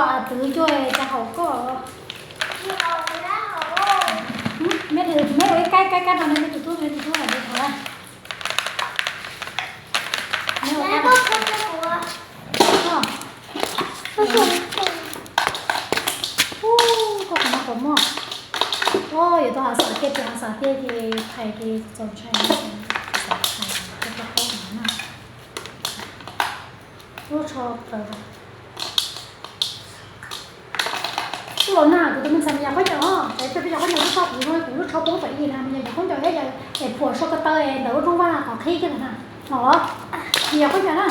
Twv cuag cov haum koj. Me ua ib kab kab no ne, tus tub, tus tub hais li thaum na. Koj qhov no puas muaj? Yuav tau hav xaws tiag, ces hav xaws tiag ces thaiv ces txaus ntshai, txaus ntshai, koj paub no na. Lub tsho qawv. Kuv los na, kuv tus me ntxhais me nyuam khaub ncaws, es peb yog khaub ncaws lub txaj kuv no, kuv lub tsho poob pem ib na, me nyuam khaub ncaws thiab yog es phuam so ko taw es ntawm lub rooj vag qhov qhib kiag ntawd na, no, me nyuam khaub ncaws na,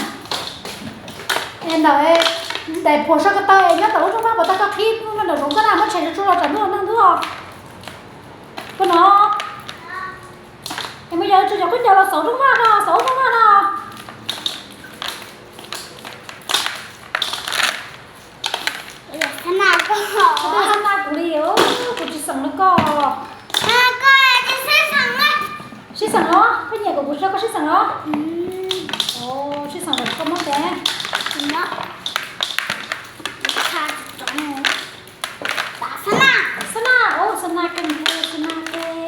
es ntawm daim phuam so ko taw es nyob ntawm lub rooj vag puas tau koj qhib no ntawm zoov koj na, muab tshem tsuj los tsam hnub no nag ntub os. Koj no, es me nyuam tsum cov khaub ncaws los xauv rooj vag no, xauv rooj vag no. Koj twb xav na kuv li, kuv tsis xeem li koj. Sib xeem los, koj nyiam kom kuv tso koj sib xeem los? Sib xeem los koj muab tes. Xab na, xab na, xab na kawg nkaus, xab na kawg.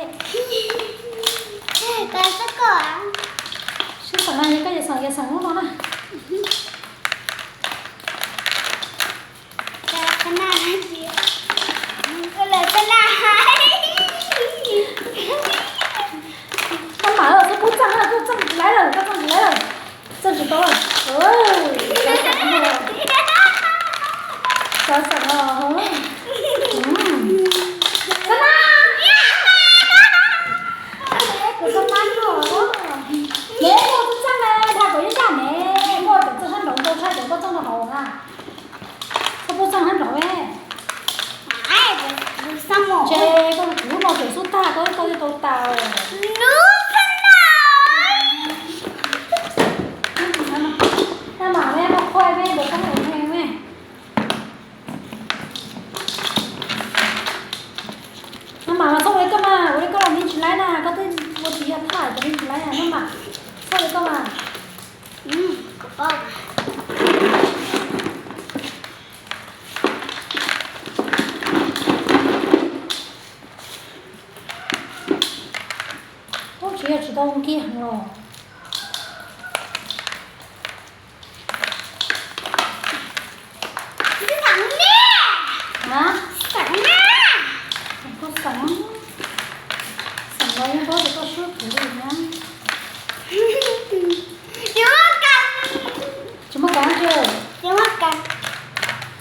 Sib xeem na, yog koj yuav xeem, yuav xeem lub no na. Koj mam, koj mam txhob pub txeej na, koj txeej tsis laib lawm, koj txeej tsis laib lawm, txeej tsis tau lawm. Xav xeem os. Xav na. Kuv xav na koj. Neb muaj txeej na, thaum koj ib zaj neb muaj cov txeej sab nraud ntau tshaj cov koj txeej rau hauv na. Koj pub txeej sab nraud me. Ntshe koj kuv lub no tseem xub tag, koj tau tau tas. Nab mam me, koj qhuaj me, npawg koj me me. Nab mam mas txhob ua li koj mas, ua li koj los me tsis laib na, koj twb ua tsis yog thaj ces me tsis laib na, nab mam txhob ua li koj mas. Ub, tsis yog tsis tau nkiag los. Xeem ne. Hab? Xeem na. Kuv xeem, xeem los yeej paub tias koj swb kuv li na. Tsis muaj kav, tsis muaj kav,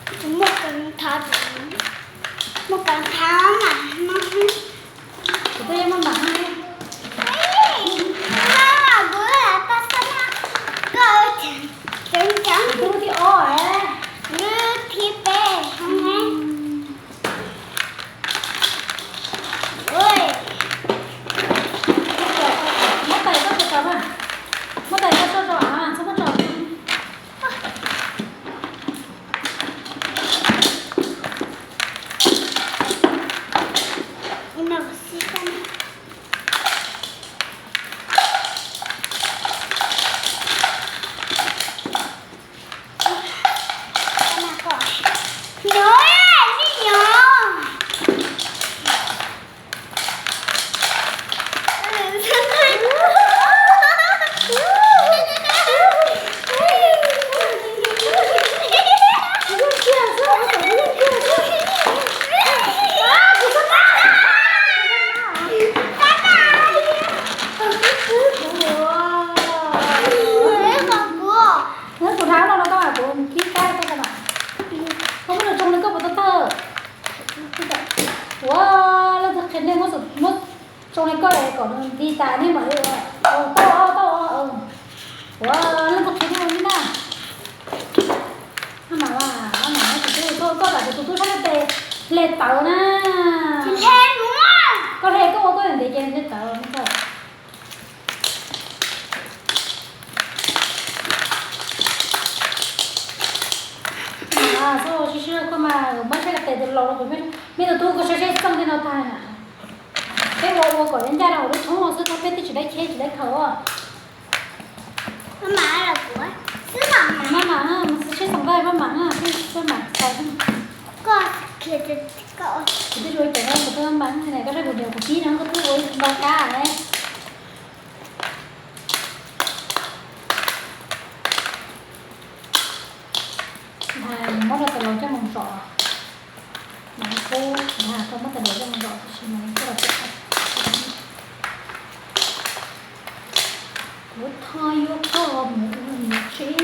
tsis muaj kav, muaj kav thav mas no. Kuv twb yeej muaj mam no. Kuv, koj, kuv twb lub thib ob, lub thib peb. Muab tais koj tso, muab tais koj tso av, txhob muab tso. Kuv rau no no koj, kuv pib kab koj, koj muab nws tsoo li koj puas tau tawg? Ua, leej twg qhia nej muab tsoo li koj kom nws nti tas nej mam li ua. Tau, tau. Ua, leej twg qhia nej ua li na? Maj mam, maj mam, koj tam kuv tus tub sab tes hle tawv na. Koj hle, koj ua koj ntev ces hle tawv. Txhob ua siab siab koj mas, muab saib tes tus laus los, mej tus tub koj saib saib txeej tej no tag na. Peb ua ua kom ncaj rau hauv lub thoob no xwb, peb twb tsis laib cheb tsis laib khaws os. Maj mam, sib xeem Pab mam, pab mam, koj, kuv twb tsis ua cov no, kuv twb pab mam ne, koj saib kuv niam kuv tib no koj twb ua ib nto kab ne. Ntag, muab rau tus laus coj mus zom. Mas kub, ntag, koj muab tus laus coj mus zom tab sis mas koj los, kuv tho yuav koj mus ua niam tsev.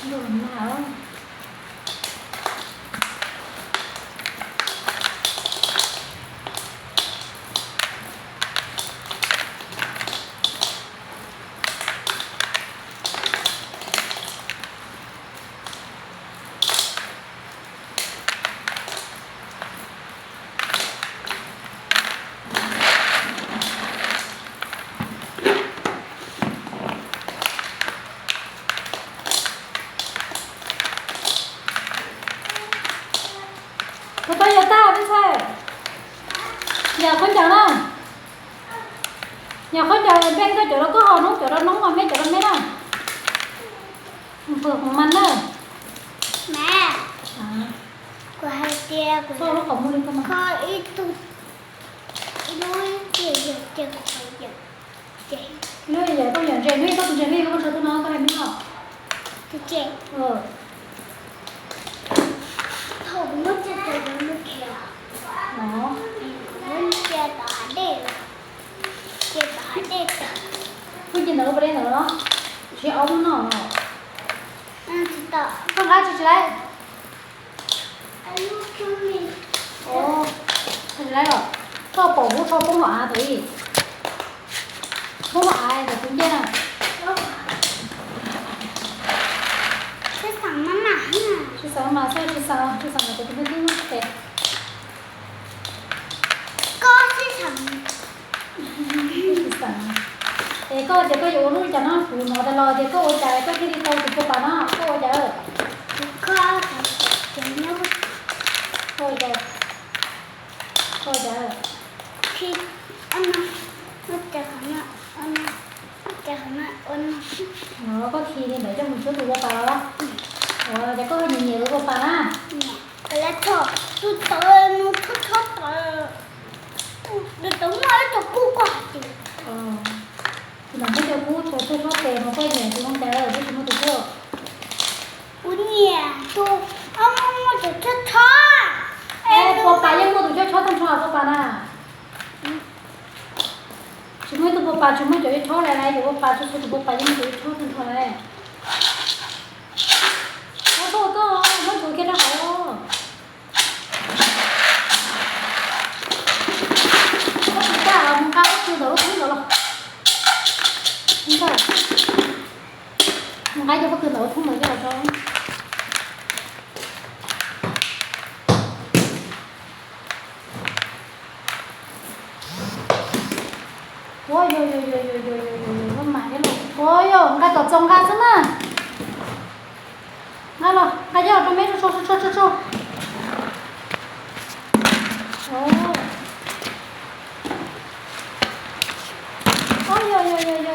Luag mag. Kuv tau yog tag peb txhais. Yog khaub ncaws na. Yog khaub ncaws npe koj cov rau koj haus, noob cov rau noob, mas me cov rau me na. Npawg Hmoob mas na. Kuv hais tias kuv, koj lub qhov muag li koj mas, koj ib tug, ib lub, ib lub yawm tau yawm ntses, hnub tus ntses hnub yog koj ntshaw tuaj no koj hais me os. Tus ntses. Thaum kuv muab cia, kuv muab cia, kuv muab cia tom hav dej, cia tom hav dej tag. Muab cia ntawd ua pas dej ntawd los? Tsis ob lub no los? Tsis tau. Koj nqa tsis tsis laib. Tsis laib los? Koj pom kuv tsho poob hauv av tod ib, poob hauv av tod kuv nce na. Tsis xav mas, tsis xav mas xwb, tsis xav, tsis xav ntawd kuv tus me tub tes. Koj tsis xav. Es koj tias koj yuav ua lub li cas no, kuv hnov tas los tias koj ua cas koj thiaj li tau tus pua pas no, koj ua cas? Koj ua cas? Koj ua cas? Koj khi li ntawd coj mus cuab tus pua pas los? Ua cas koj nyiam nyiam tus pua pas na? Tus tawv no chob chob tawv, tus tawv muaj ib co kub koj hais tias. Tus ntawd muaj cov kub chob chob tes mas koj nyiam tus zoo cas tab sis muaj tus tuaj. Kuv nyiam tus muaj cov chob chob. Es pua pas yeej muaj tus chob chob tag nrho pua pas na. Tsis muaj ib tug pua pas tsis muaj cov chob chob li na, cov pua pas txhua txhua tus pua pas yeej muaj cov chob chob tag nrho li. Muab tuaj, muab ntxuav kiag rau hauv. Koj tsis kaj los mus nqa pob kws ntawm lub thoob ntawd los. Mus nqa cov pob kws ntawm lub thoob ntawd coj los tso. Ua yog, yog, yog, yog, yog, yog, yog, yog, mas ua yog nqa kom txaus nqa xwb na. Nqa los, nqa coj los rau me tso, tso, tso, tso. Ua yog, yog, yog,